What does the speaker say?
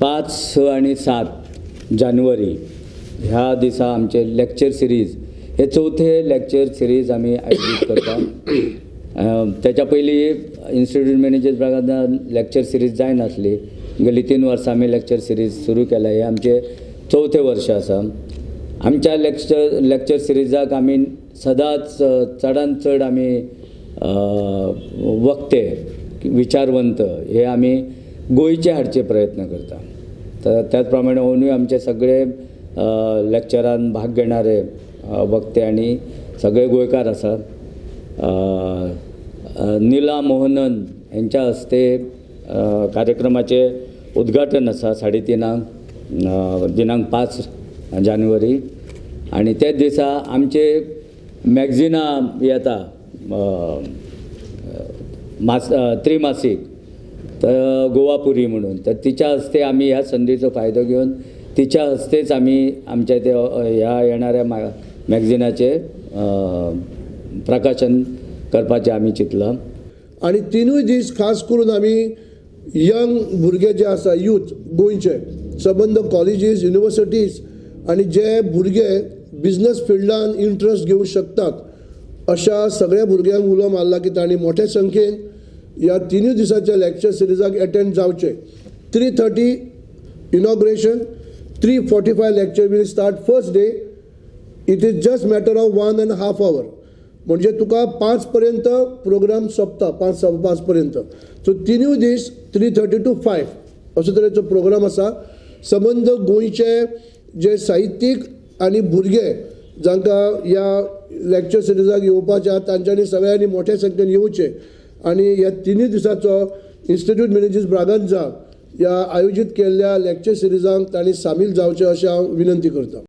5, 6 आनी 7 जानेवारी ह्या दिसा आमचे लेक्चर सिरीज हे चवथे लेक्चर सिरीज आमी आयोजीत करता. त्याच्या पयलीं institute Menezes Braganza lecture series जायनासली. गेली 3 वर्सां आमी लेक्चर सिरीज सुरू केल्या. हे आमचे चवथे वर्ष आसा. आमच्या लेक्चर सिरीजाक आमी सदांच चडान चड आमी वक्ते विचारवंत हे आमी गोंयचे हाडचे प्रयत्न करता. तर त्याच प्रमाणे अंदूय आमचे सगळे लेक्चरान भाग घेणारे वक्ते आनी सगळे गोंयकार आसात. नीला मोहनन हेंच्या हस्ते कार्यक्रमाचें उद्घाटन आसा 3:30 दिनांक 5 जानेवारी. आनी त्याच दिसा आमचे मॅगझिनां येता त्रिमासीक तर गोवापुरी म्हणून, तर तिच्या हस्ते आमी ह्या संदीचो फायदो घेवन तिच्या हस्तेच आमी आमच्या ते ह्या येणाऱ्या मॅगझिनाचें प्रकाशन करपाचें आमी चिंतलां. आनी 3 दीस खास करून आमी यंग भुरगे जे आसा यूथ गोंयचे सबंद कॉलेजीस युनिवर्सिटीज आनी जे भुरगे बिजनस फिल्डान इंट्रस्ट घेवंक शकतात अशा सगळ्या भुरग्यांक उलो मारला की तांणी मोठ्या संख्येन ह्या 3 दिसाच्या लेक्चर सिरिजाक एटेंड जावचे. 3:30 inauguration, 3:45 lecture will start first day. It is just matter of 1.5 hour, म्हणजे तुका 5 पर्यंत प्रोग्राम सोंपता, 5 5:15 पर्यंत. सो 3 दीस 3:30 to 5 असो तरेचो प्रोग्राम आसा. सबंद गोंयचे जे साहित्यीक आनी भुरगे जांकां ह्या लेक्चर सिरिजाक येवपाचे आहा तांच्यांनी सगळ्यांनी मोठ्या संख्येन येवचें आनी ह्या 3 दिसाचो इन्स्टिट्यूट मिनेजीस ब्रागांझा ह्या आयोजीत केल्ल्या लेक्चर सिरिजांक तांणी सामील जावचें अशें हांव विनंती करतां.